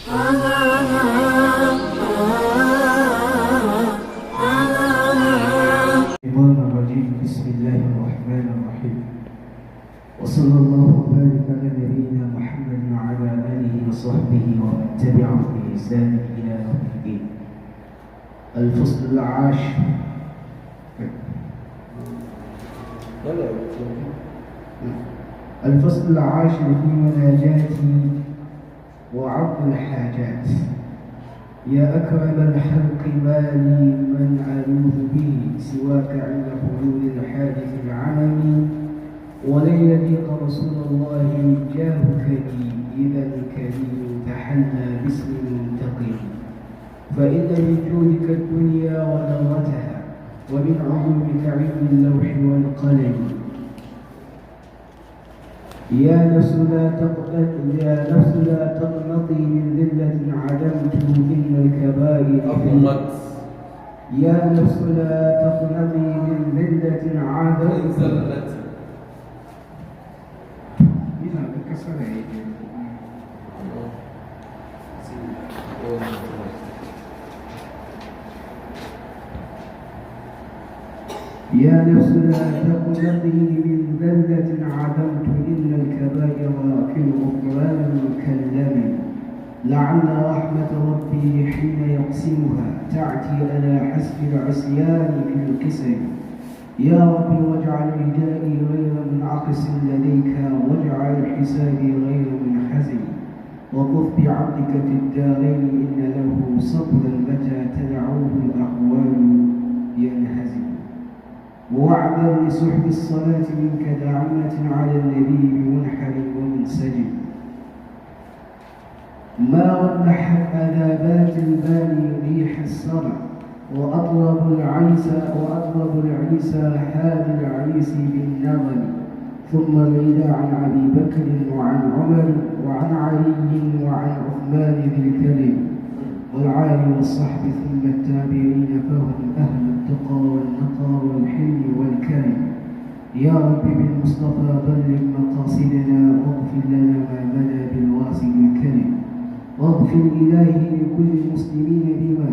الشيطان الرجيم. بسم الله الرحمن الرحيم، وصلى الله وبارك على نبينا محمد وعلى آله وصحبه ومن تبعه بإحسان إلى يوم الدين. الفصل العاشر. الفصل العاشر في مناجاتي وعرض الحاجات. يا أكرم الخلق ما لي من ألوذ به سواك عند حلول الحادث العام، ولن يليق رسول الله جاهك لي إذا الكريم تحلى باسم منتقم. فإن من جودك الدنيا وذرتها، ومن علومك علم اللوح والقلم. يا نفس لا تقنطي من ذلة عدمت إن الكبائر. يا نفس لا تقنطي من ذلة عدمت. يا نفس لا تقنطي من ذلة عدمت إن الكبائر في الغفران مكلم. لعل رحمة ربي حين يقسمها تعتي على حسب العصيان في القسم. يا رب واجعل رجائي غير منعكس لديك، واجعل حسابي غير منحزم. وقف بعبدك في الدارين إن له صبرا متى تدعوه الأحوال ينهزم. ووعدا لسحب الصلاة منك داعمة على النبي بمنحر ومنسجم. ما ردحت أذابات الباني ريح الصرع، وأطلب العيسى هادي العريس بالنغم. ثم الرضا عن أبي بكر وعن عمر وعن علي وعن عثمان ذي الكلم والعالي والصحب ثم التابعين، فهم أهل التقى والنقى والحلم والكرم. يا رب بالمصطفى بلغ مقاصدنا، واغفر لنا ما بدا بالواصل الكرم. واغفر إلهي لكل المسلمين بما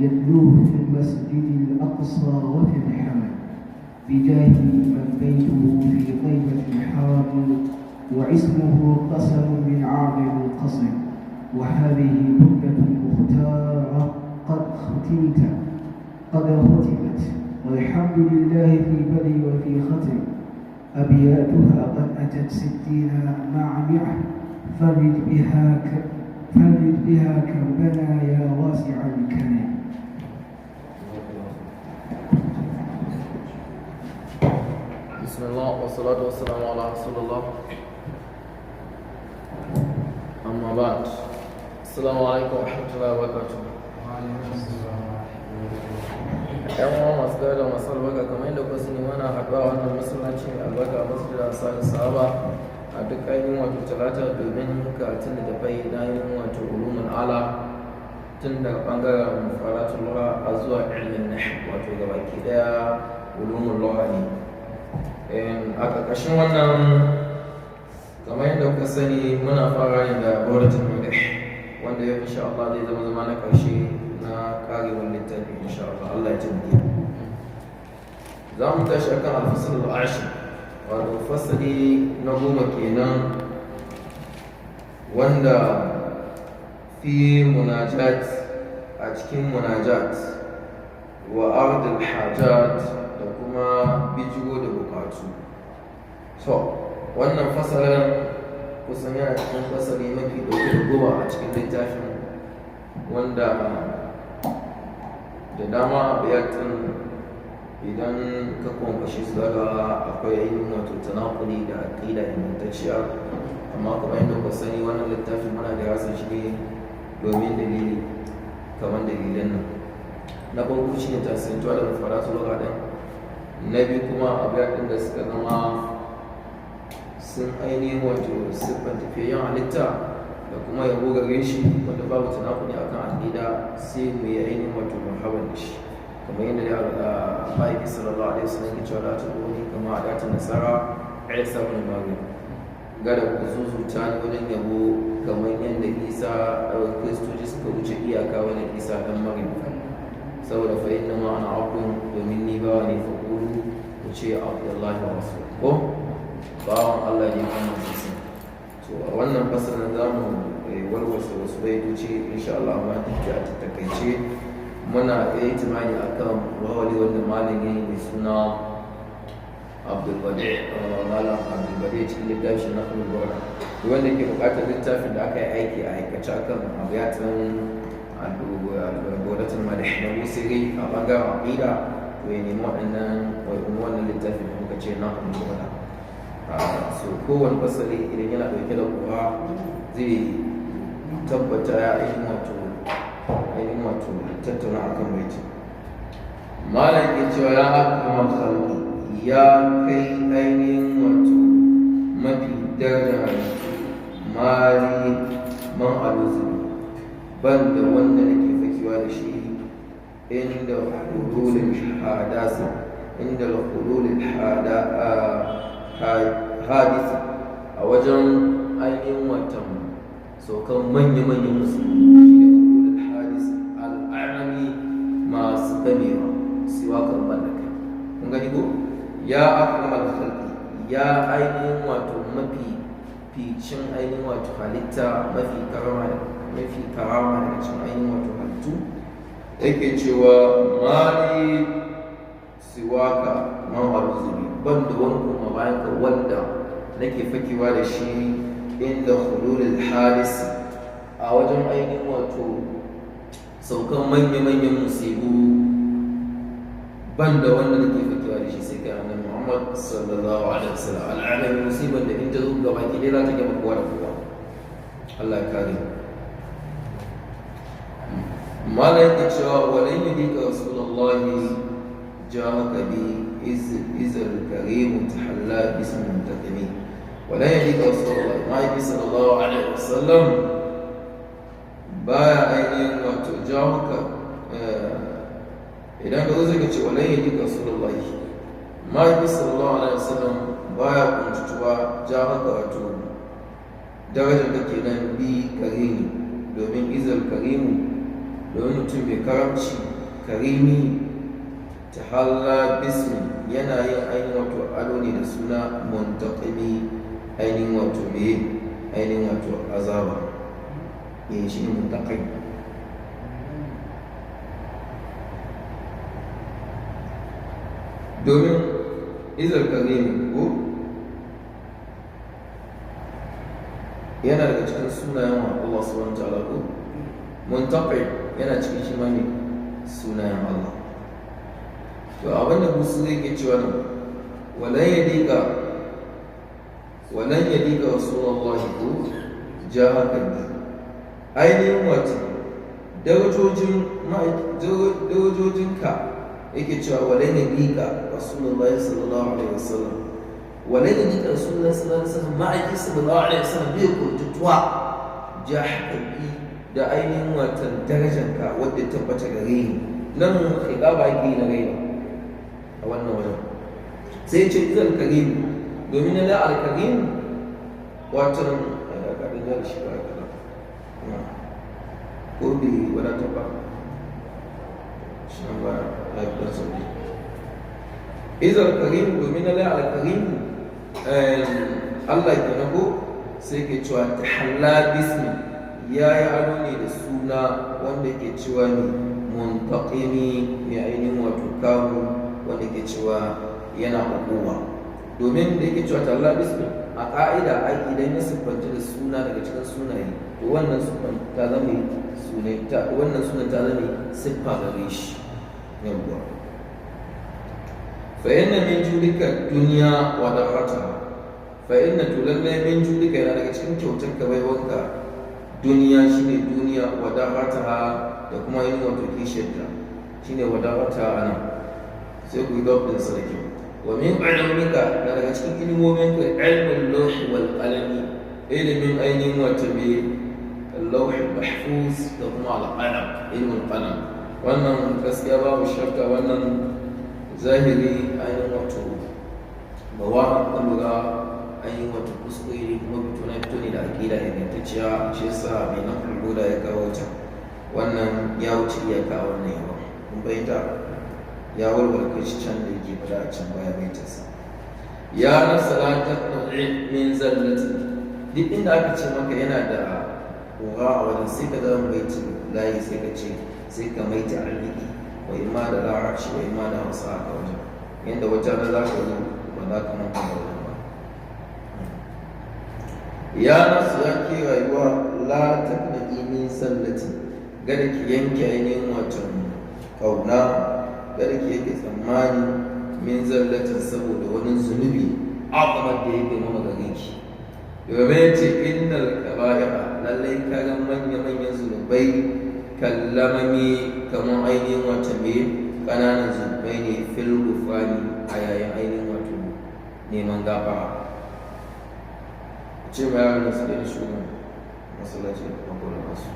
يتلوه في المسجد الأقصى وفي الحرم، بجاه من بيته في طيبة الحرم واسمه قسم من أعظم القسم. وهذه بردة مختارة قد ختمت، والحمد لله في بدء وفي ختم. أبياتها قد أتت 60 مع 100، فرج بها كربنا يا واسع الكرم. بسم الله والصلاة والسلام على رسول الله، أما بعد. السلام عليكم ورحمة الله وبركاته. ‘Yan uwa masu daraja masu albarka, kamar yadda kuka sani muna haɗuwa wannan masallaci mai albarka, masjid Ansar Sahaba, a duk ainihin wato Talata domin karatun da tafai na ainihin wato ulumul ala, tun daga ɓangaren mufaratul lugha a zuwa ilmin nahw, wato gabaki ɗaya ulumul lugha ne. A ƙarƙashin wannan, kamar yadda kuka sani, muna fara ne da Burdatul Madih, wanda yau insha Allah zai zama zama na ƙarshe na ƙarewar littafi insha Allah. Allah ya taimake mu. Za mu tashi akan al-fasl al-ashir, wato fasali na 10 kenan, wanda fi munajat, a cikin munajat wa ard al-hajat da kuma bijiro da bukatu. So wannan fasalin kusan yana cikin fasali mafi ɗauke da guba a cikin littafin, wanda da dama abiyatin idan ka kwankwashe su daga akwai ainihin wato tanakuli da aƙida ingantacciya. Amma kamar yadda kuka sani, wannan littafin muna da rasa shi ne domin dalili kamar dalilan nan. Na farko shi ne tasirantuwa da mafaratu lugha ɗin. Na biyu kuma abiyatin da suka zama sun ainihin wato siffan tafiyayyen halitta da kuma yabo gare shi, wanda babu tanakuli akan aƙida, sai mu yi ainihin wato marhaban da shi, kamar yadda da ma'aiki sallallahu alaihi wasallam ke cewa la tu'uni kama adatun nasara Isa ibn Maryam. Gada ku zuzuta ni wajen yabo kamar yadda Isa Kiristoci suka wuce iyaka wajen Isa dan Maryam, saboda fa inna ma ana abdun, domin ni bawa ne, fa qulu, ku ce Abdullahi wa rasul, ko bawan Allah ne kuma manzon. So a wannan fasalin za mu warwasa wasu baitoci insha Allah, amma duk a takaice muna itimadi akan rawali wanda malam yayi mai suna Abdulbadi, Malam Abdulbadi, cikin littafin na Fulgora. Wanda ke buƙatar littafin da aka yi aiki a aikace akan abiyatan al-Godatul Madih na Busiri a bangaren aqida, to ya nemi waɗannan wannan littafin da muka ce na Fulgora. So kowane fasali idan yana ɗauke da ƙura zai tabbata ya ainihin wato tattauna akan baiti. Malam ke cewa: ya akramal khalqi, ya kai ainihin wato mafi darajar halittu, mali man aluzubi, ban da wanda nake fakewa da shi inda hululin hadasi, inda hululin hadisi, a wajen ainihin watan saukan manya-manyan musulmi, shi ne hululin hadisi al'arami masu gamewa, siwa karɓar da kai. Kun gani ko? Ya akramal khalqi, ya ainihin wato mafi ficin ainihin wato halitta, mafi karama daga cikin ainihin wato halittu, yake cewa mali siwaka man aluzubi, ban da wani kuma bayan ka wanda nake fakewa da shi inda hululul hadisi, a wajen ainihin wato saukan manya-manyan musibu, ban da wanda nake fakewa da shi sai kai Annabi Muhammad sallallahu alaihi wasallam. Al'alami, musibar da in ta zo gaba ki dai za ta gama kowa da kowa, Allah ya kare. Mala yake cewa: walan yudika rasulullahi jahaka bi izal karim tahalla bismi muntaqimi. Walan yudika rasulullahi, ma'aiki sallallahu alaihi wasallam baya ainihin wato jahaka. Idan ka zo sai ka ce walan yudika rasulullahi, ma'aiki sallallahu alaihi wasallam baya kuntutuwa, jahaka, wato darajar da ke nan bi karimi, domin izal karimu, domin mutum mai karamci, karimi, ta halla bismi, yana yin ainihin wato ado ne da suna muntaqimi, ainihin wato me, ainihin wato azaba ne, shi ne muntaqim. Domin izal karimi ko yana daga cikin sunayen Allah subhanahu wa ta'ala, ko muntaqim yana cikin shi ma ne sunayen Allah. To abin da musu zai ke cewa nan, walan yadika rasulullahi ko jahaka bi, ainihin wato darajojinka, yake cewa walan yadika rasulullahi sallallahu alaihi wasallam, walan yadika rasulullahi sallallahu alaihi wasallam, ma'aiki sallallahu alaihi wasallam bai kuntutuwa, jahaka bi, da ainihin watan darajanka wadda tabbata gare ni. Nan khitaba yake na gaira a wannan wajen, sai ce izal karim, domin na al-karim watan kaɗan da shi ba kaɗan ko bai wadatar ba, shi nan ba lafiyar sauri. Izal karim, domin na al-karim Allah ke ko sai ke cewa tahalla bismi, ya yi ado ne da suna wanda ke cewa ne muntaqimi, mai ainihin wato kamu, wanda ke cewa yana hukuma. Domin da yake cewa talla bismi, a ka'ida ai idan ya siffanci da suna daga cikin sunaye, to wannan siffan ta zama sune ta, wannan sunan ta zama siffa gare shi. Yawwa, fa inna min julika dunya wa darrataha, fa inna, to lallai, min julika, yana daga cikin kyautar ka, baiwanka, duniya, shine duniya, wa darrataha, da kuma yin wato kishiyarta, shine wa darrataha. Anan sai ku yi dabin sarki. Wa min ilmika, na daga cikin ilmomin ka, ilmin lawh wal qalami, ilimin ainihin wato me, lawh mahfuz, da kuma al qalam, ilmin qalam. Wannan gaskiya babu shakka, wannan zahiri ainihin wato bawa an lura. ainihin wato kuskure ne kuma fito na fito ne da aƙida ingantacciya, shi yasa mai nan da ya kawo ta. Wannan ya wuce iyaka a wannan yawa, kun fahimta? Ya warware kashi can da yake faɗa a can baya baitinsa. Ya nasa la taqnu'i min zallati, duk inda aka ce maka yana da ƙura a wajen, sai ka zama baitin layi, sai ka ce sai ka mai ta'aliki wa imma da larabci wa imma da hausa a wajen, yadda wata na za ka zo ba za ka manta da wajen ba. Ya nasu, ya ke rayuwa, la taqnu'i min zallati, gada ki yanke ainihin watan ƙauna, gada ki yanke tsammani, min zallatin, saboda wani zunubi azamar da ya girmama gare ki. Domin ya ce innal kaba'ira, lallai kagan manya-manyan zunubai, kallamami, kamar ainihin wata mai ƙananan zunubai ne, fil gufrani, a yayin ainihin wato neman gafara. Ce ma yaran su daina shugaban masallaci da kuma masu.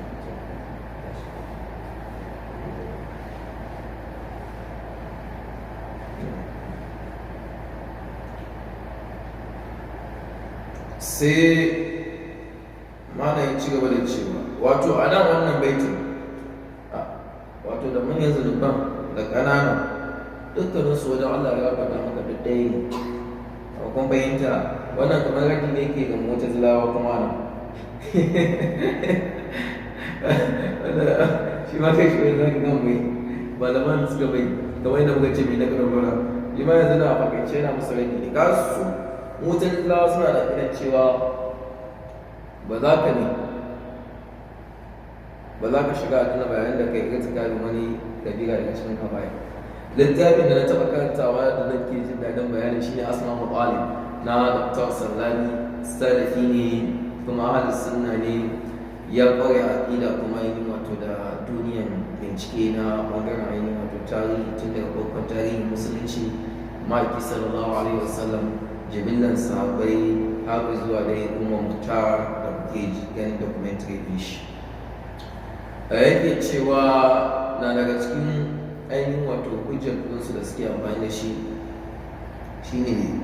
Sai mana ya ci gaba da cewa, wato a nan wannan baitin, wato da manyan zunuban da ƙanana dukkaninsu wajen Allah ya gafarta maka duk ɗaya ne. A kun fahimta? Wannan kamar ragi ne ke ga mutazilawa kuma nan shi ma kai shi wani zaka gan mai malaman suka bai, kamar yadda muka ce mai na ƙarƙara shi ma yanzu na fakaice yana musu ragi ne. Ka su mutazilawa suna da kiran cewa ba za ka ne ba za ka shiga aljanna ba yayin da kai irtikabin wani kabira daga cikin kaba'ir. Littafin da na taɓa karantawa da nake jin daɗin bayanin shine Asma Mutalib na Dr. Sallami. Salafi ne kuma ahlus sunna ne, ya ƙware a aƙida kuma ainihin wato da duniyan bincike na ɓangaren ainihin wato tarihi, tun daga farkon tarihin musulunci, ma'aiki sallallahu alaihi wasallam, jibillan sahabbai, har zuwa dai Umar Muhtar da kuke ganin documentary ɗin shi. Yake cewa na daga cikin ainihin wato hujjar ɗinsu da suke amfani da shi shine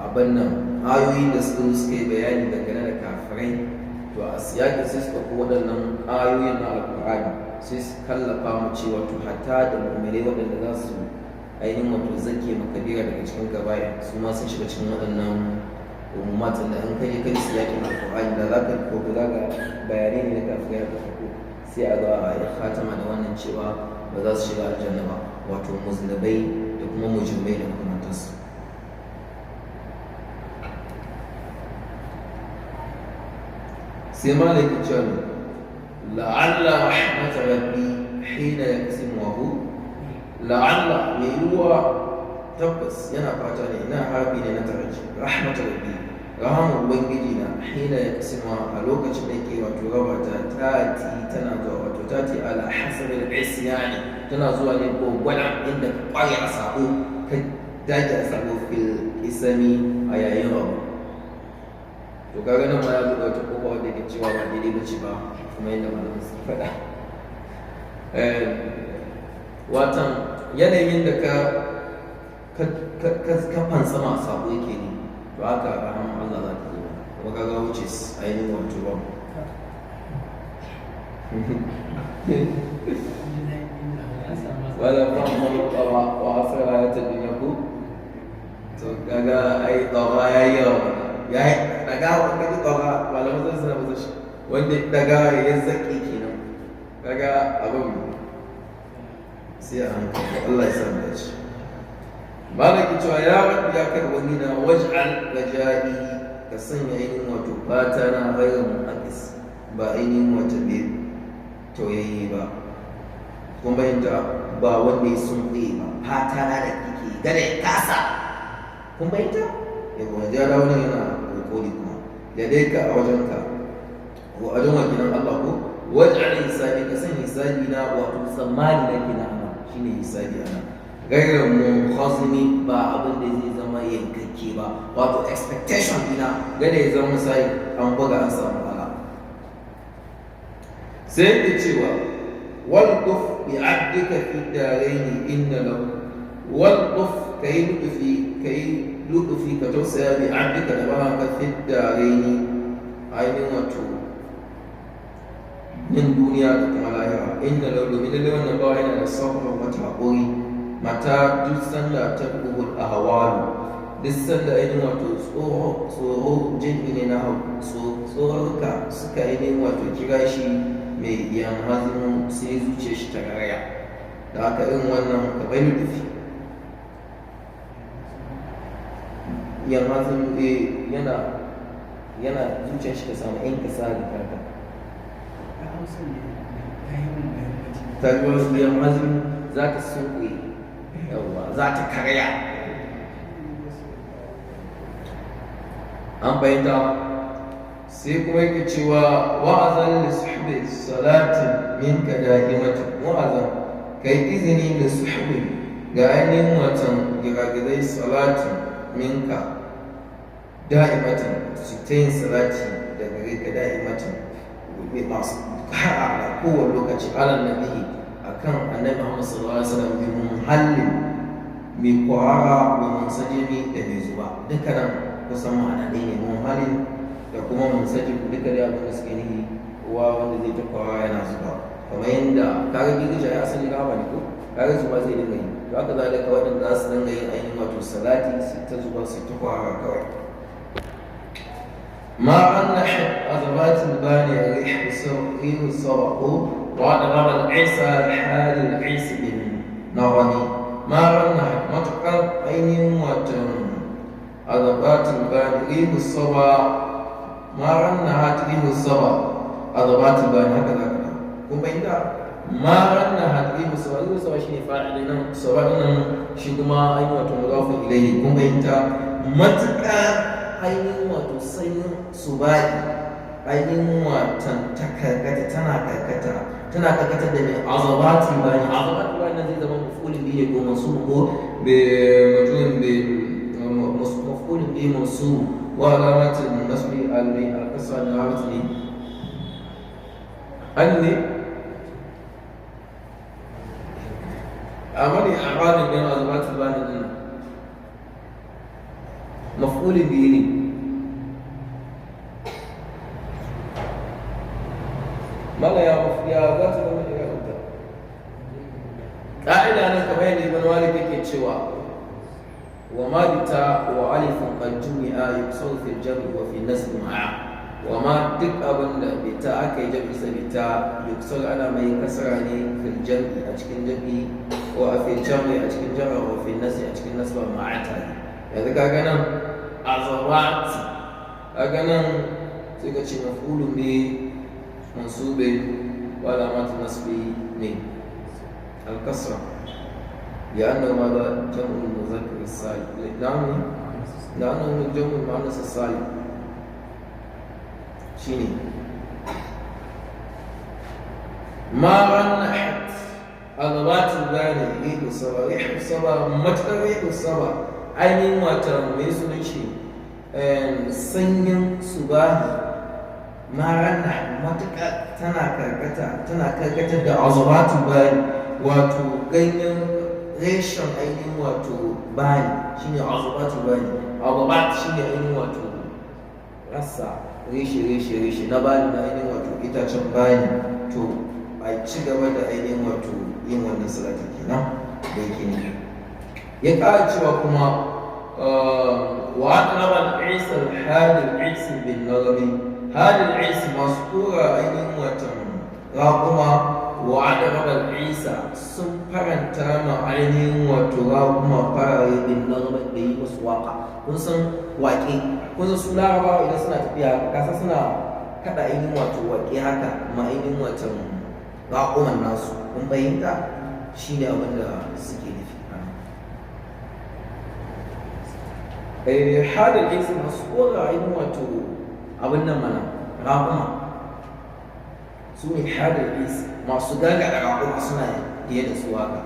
abin nan, ayoyin da suka suka yi bayani dangane da kafirai. To a siyakin sai suka ko waɗannan ayoyin na Alƙur'ani sai su kallafa mu cewa to hatta da mu'minai waɗanda za su ainihin wato zake makabira daga cikin kaba'ir, su ma sun shiga cikin waɗannan umumatin da in kai kai siyakin Alƙur'ani da za ka ko za ka bayanai ne na kafirai aka fito, sai a zo a yi khatama da wannan cewa ba za su shiga aljanna ba, wato muznabai da kuma mujrimai da makamantansu. Sai malaki cewa ne la'alla rahmat rabbi hina yaqsimuhu, la'alla mai yiwuwa, tabbas yana fata ne, ina harbi ne na taraji, rahmat rabbi, rahama ubangiji na, hina yaqsimuha, a lokacin da yake wato raba ta, tati tana zuwa, wato tati ala hasabi al-isyani, tana zuwa ne ko gwada inda ka kware a sabo, ka dage a sabo, fil isami, a yayin abu. To kaga nan ma ya buɗe wata kofa wanda yake cewa ba daidai bace ba, kuma yadda malamin suke faɗa, watan yanayin da ka fansama sabo yake ne, to haka rahama Allah za ta zo kuma kaga wuce ainihin wato ba. Wala ba mu wa asara ya ta duniya ko, to kaga ai tsawa yayi yawa, ya yi daga wanda ji tsawa, malaman sun suna masa shi wanda daga ya zaƙi kenan, kaga abin sai a hankali. Allah ya samu dace. Malaki cewa ya rabbi, ya kai wani na, waj'al raja'i, ka sanya ainihin wato fata na, ghayra munaqis, ba ainihin wato bai tauyayye ba, kuma bayanta ba wanda ya sun ba fata na da kike gada ya kasa, kun bayanta yawa ya dawo nan yana kokori kuma da dai ka a wajenka ko a wajen wakilan Allah ko waj'al hisabi, ka sanya hisabi na, wato tsammani na kina ana shine hisabi ana gairar mu khazmi, ba abin da zai zama yankakke ba, wato expectation dina gada ya zama sai an buga an samu ala. Sai yake cewa walquf bi abdika fi daraini inna lahu, walquf kai lufi, kai lutufi ka tausaya bi abdika da bawanka fi daraini, ainihin wato yin duniya da kuma lahira. Inna lau, domin lallai wannan bawa yana da sabon wata haƙuri mata duk sanda ta buhul ahwalu, duk sanda ainihin wato tsoro, tsoro jin ne na tsoronka suka ainihin wato kira shi mai yan hazimu, sai zuciya shi ta karaya. Da haka irin wannan ka bai lutufi yan hazimu yana zuciyar shi ta samu yan kasa da karka ta ji wasu yan hazimu za ta sunkuye, yawwa, za ta karya. An fahimta? Sai kuma yake cewa wa'azan li suhbi salatin minka da'imatu, wa'azan kai izini li suhbi ga ainihin watan giragizai, salatin minka da'imatan, su ta yin salati da gare ka da'imatan masu har a kowane lokaci, ala nabi, akan annabi Muhammad sallallahu alaihi wasallam, bi muhallin mai kwarara wa munsajimi da mai zuba, dukkanin kusan ma'ana ɗaya ne, muhallin da kuma munsajim duka da abin da suke nufi uwa wanda zai ta kwarara yana zuba, kamar yadda kaga girgija ya asali rama ne ko kaga zuba zai dinga yi. To haka zalika waɗanda za su dinga yin ainihin wato salati su ta zuba su ta kwarara kawai. ما رنحت أضربات الباني ريح السبق وأضرب العيسى الحال العيس بالنغمي. ما رنحت متقر أين وتن أضربات الباني ريح الصبا، ما رنحت ريح الصبا أضربات الباني هكذا كذا. كم بين ما رنحت ريح الصبا، ريح الصبا شيء فاعل صبا شيء كما أين وتمضاف إليه. كم بين متقر ainihin wato sanyin suba'i ainihin watan ta karkata, tana karkata, tana karkata da mai azabati bani, azabati bani zai zama maf'ulin bihi ko mansub ko bi majrur bi maf'ulin bihi mansub wa alamatin nasbi al-kasra al-alamatin anni amali a'rabin min azabati bani din maf'ulin bihi ne. Mala ya ya za ta zama irabta ƙa'ida nan kamar yadda Ibn Malik yake cewa wa ma bita wa alifun qad jumi'a yuksaru fil jam'i wa fi nasb ma'a. Wa ma duk abin da bita aka yi jam'i sa bita yuksaru ana mai kasara ne fil jam'i a cikin jam'i wa fil jam'i a cikin jam'i wa fi nasb a cikin nasb ma'a tare. Yanzu kaga nan azawati, kaga nan sai ka ce maf'ulun bi mansubin wa alamatu nasbi ne al-kasra لأنه ماذا جمع المذكر السالم، لأنه جمع المؤنث السالم شيني. ما رنحت أضربات الباني ريح الصبا، ريح الصبا متى ريح الصبا ainihin wata mai sunan shi sanyin subahi maran matuƙa tana karkata, tana karkatar da azabatu bani, wato ganyen reshen ainihin wato bani shine azabatu bani, azabat shine ainihin wato rassa reshe reshe reshe na bani na ainihin wato itacen bani. To a ci gaba da ainihin wato yin wannan salati kenan da yake nufi. Ya ƙara cewa kuma wa aqraba al-isa al-hal al-isa bin nagami hal al-isa masu kura ainihin watan raƙuma, wa aqraba al-isa sun faranta ma ainihin wato raƙuma farare bin nagami da yi musu waƙa. Kun san waƙe, kun san su larabawa idan suna tafiya kasa suna kaɗa ainihin wato waƙe haka ma ainihin watan raƙuman nasu. Kun fahimta? Shine abin da suke nufi. Halin jinsi masu kora ainihin wato abin nan mana raƙuma su ne halin jinsi masu gargaɗa raƙuma suna fiye da su haka.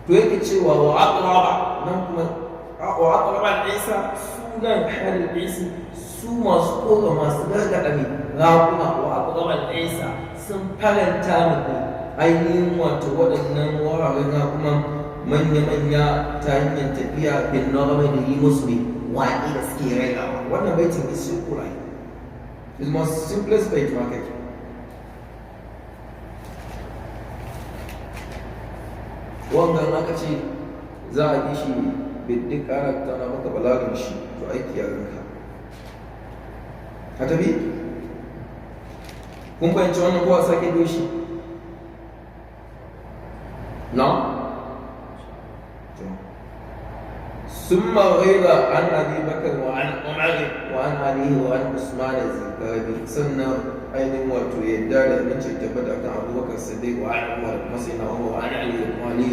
To yake cewa wa aqraba nan kuma wa aqraba al-isa su nan halin jinsi su masu kora masu gargaɗa mai raƙuma, wa aqraba al-isa sun faranta muku ainihin wato waɗannan wuraren raƙuman manya-manya ta hanyar tafiya bin nagami da yi musu ne waƙe da suke rainawa. Wannan baitin is simple, right? Is most simplest bait ma kake. Wannan aka ce za a bi shi biddik ana tana maka balagan shi, to aiki ya ganka ka tafi. Kun fahimci wannan ko a sake doshi na? ثم غير عن ابي بكر وعن عمر وعن علي وعن عثمان الزكابي. سنة ainihin wato yadda da aminci tabbata kan Abubakar Siddiq wa an Umar da kuma sayyidina Umar wa an Ali da kuma Ali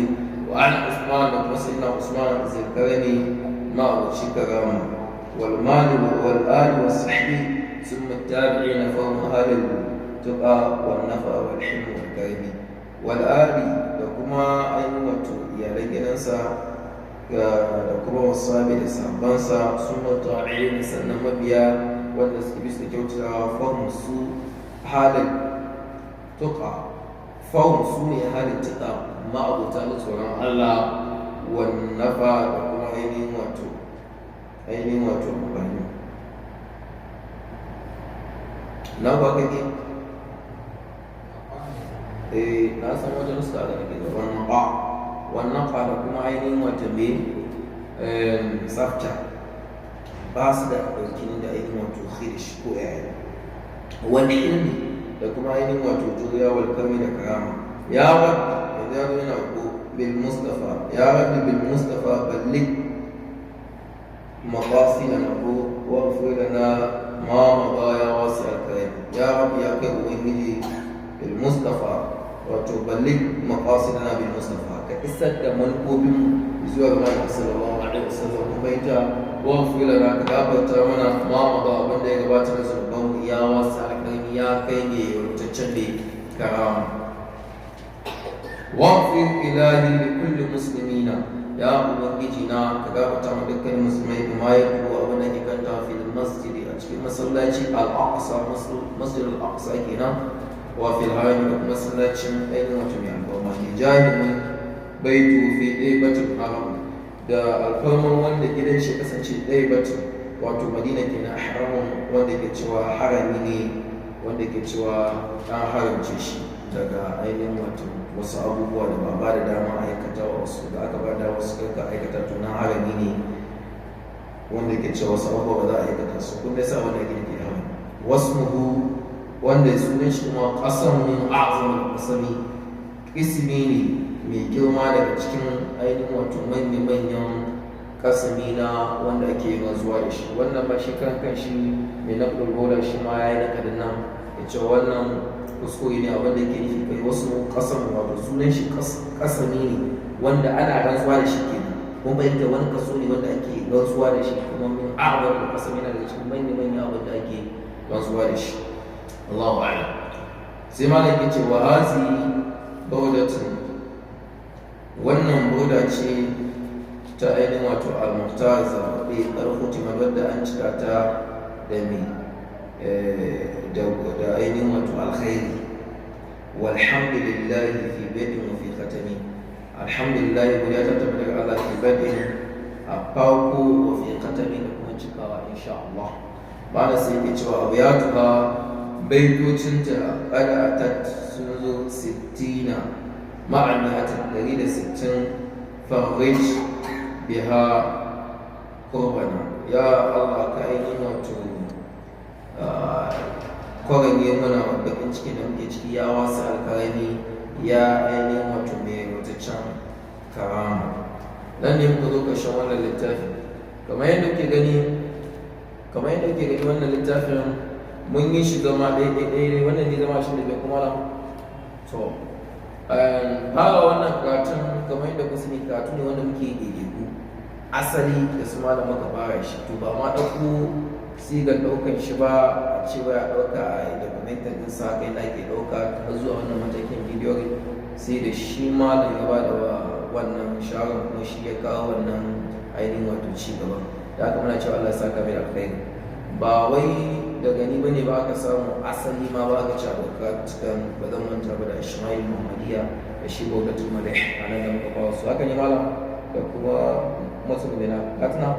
wa an Usman da kuma sayyidina Usman zilkarni ma abuci karama wal mali wal ali was sahbi thumma tabi'ina fa hum ahlul tuqa wan nafa wal hilm wal karimi wal ali da kuma ainihin wato iyalan gidansa da kuma wasabi da sahabbansa sun tabi'in, sannan mabiya wanda suke bisa kyautatawa. Fahim su halin tuka, fahim su ne halin tuka, ma'abuta da tsoron Allah, wannafa da kuma ainihin wato amfani na ba kake. Eh, na san wajen suka da nake da wannan ba wannan da kuma ainihin wato me tsafta ba su da ɗaukin da ainihin wato khirish ko yaya wani ilmi da kuma ainihin wato juriya wal kami da karama. Ya Rabbi, idan ya yana ko bil Mustafa, ya Rabbi bil Mustafa balligh maqasidana ko waghfir lana ma madha ya wasi al karim. Ya Rabbi, ya kai Ubangiji, bil Mustafa, wato balligh maqasidana bil Mustafa, ka isar da manufofin zuwa ga Manzon sallallahu alaihi wasallam. Kuma ita waghfir lana, ka gafarta mana, ma madha, abin da ya gabata da zunuban, ya wasu alƙalmi, ya kai ne rutaccen da karama. Waghfir ilahi li kulli muslimina, ya Ubangiji na, ka gafarta ma dukkan musulmai kuma ya kuwa abin da ke kanta fil masjidi, a cikin masallaci al-Aqsa, Masjid al-Aqsa kenan, wa fil harami, da kuma masallacin ainihin wato mai alfarma ne jami'in baitu fi ɗaibatin haram, da alfarman wanda gidan shi kasance ɗaibatin, wato Madina kenan, haramun wanda ke cewa harami ne, wanda ke cewa an haramce shi daga ainihin wato wasu abubuwa da ba ba da dama aikata, wasu da aka ba da wasu karka aikata. To nan harami ne wanda ke cewa wasu abubuwa ba za a aikata su kuma yasa wanda ke ke harami wasmuhu, wanda sunan shi kuma qasam min a'zam qasami, ismi ne mai girma daga cikin ainihin wato manya-manyan kasami na wanda ake rantsuwa da shi. Wannan ba shi kan kan shi mai naƙul bola shi ma ya yi nakadin nan, ya ce wannan kuskure ne. Abin da ke nufi kai wasu kasan, wato sunan shi kasami ne wanda ana rantsuwa da shi kenan. Kun fahimta? Wani kaso ne wanda ake rantsuwa da shi, kuma min a'zam da kasami, yana daga cikin manya-manyan abin da ake rantsuwa da shi. Allahu a'lam. Sai malam yake ce wa hazi baudatun, wannan boda ce ta ainihin wato al-Muhtar zaɓaɓɓe, ƙarfuti wadda an cika ta da mai da ainihin wato alkhairi. Walhamdulillahi fi badin wa fi khatami. Alhamdulillah, godiya ta tabbata ga Allah, fi badin, a farko, wa fi khatami, da kuma cikawa insha Allah. Bana sai yake cewa abu ya tuka baitocinta kada atat, sun zo 60 ma'amiyatin 160. Farrij biha kurbana, ya Allah, ka ainihin wato kwaranye mana bakin ciki da muke ciki, ya wasu alkarami, ya ainihin wato mai wataccen karama. Nan ne muka zo ƙarshen wannan littafin. Kamar yadda kuke gani, wannan littafin mun yi shi zama ɗaya ɗaya ɗaya. Wannan ne zama 25 kuma nan. To fara wannan karatun, kamar yadda ku sani, karatu ne wanda muke ɗaiɗaiku asali da su malam muka fara shi. To ba ma ɗauko sigar ɗaukan shi ba a cewa ya ɗauka a documentar ɗin sa kai da ake ɗauka har zuwa wannan matakin bidiyo, sai da shi malam ya ba da wannan shawarar, kuma shi ya kawo wannan ainihin wato ci gaba da aka. Muna cewa Allah ya saka mai alkhairi. Ba wai daga ni bane ba aka samu asali ma ba aka ci abokan cikin, ba zan manta ba da Ismail Muhammadiyya da shi Bogatul Malih a nan da muka kawo su. Haka ne malam, da kuma masu gabina katina.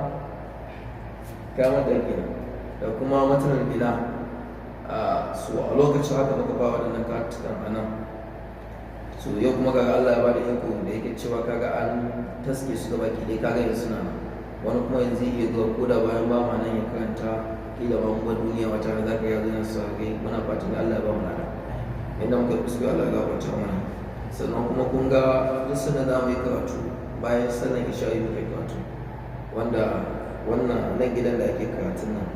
Kama da kenan da kuma matanan bila. So a lokacin haka muka ba waɗannan karatukan a nan. So yau kuma kaga Allah ya bada iko da yake cewa kaga an taske su gaba ki dai, kaga yanzu suna nan. Wani kuma yanzu iya zuwa ko da bayan ba ma nan ya karanta, kila ba mu ba duniya wata rana zaka ya zo yana saurare. Muna fatan Allah ya ba mu lada inda muka yi kuskure, Allah ya gafarta mana. Sannan kuma kun ga duk sanda za mu yi karatu, bayan sallan isha'i muka yi karatu, wanda wannan nan gidan da ake karatun nan,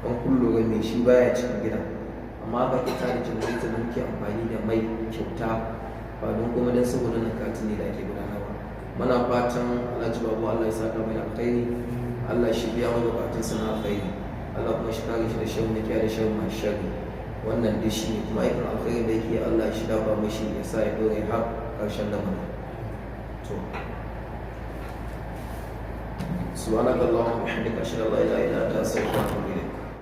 don kun lura mai shi baya cikin gidan, amma aka ke tada generator da muke amfani da mai kyauta, ba don kuma don saboda nan karatun ne da ake gudanarwa. Muna fatan Alhaji Babu, Allah ya saka mai alkhairi, Allah shi biya mai bukatun sa na alkhairi, Allah kuma shi kare shi da shan da kiyaye da shan masu sharri. Wannan duk shi ne kuma aikin alkhairi da yake, Allah shi dafa mashi ya sa ya dore har ƙarshen lamarin. To, سبحانك اللهم وبحمدك، اشهد ان لا اله الا انت، استغفرك واتوب.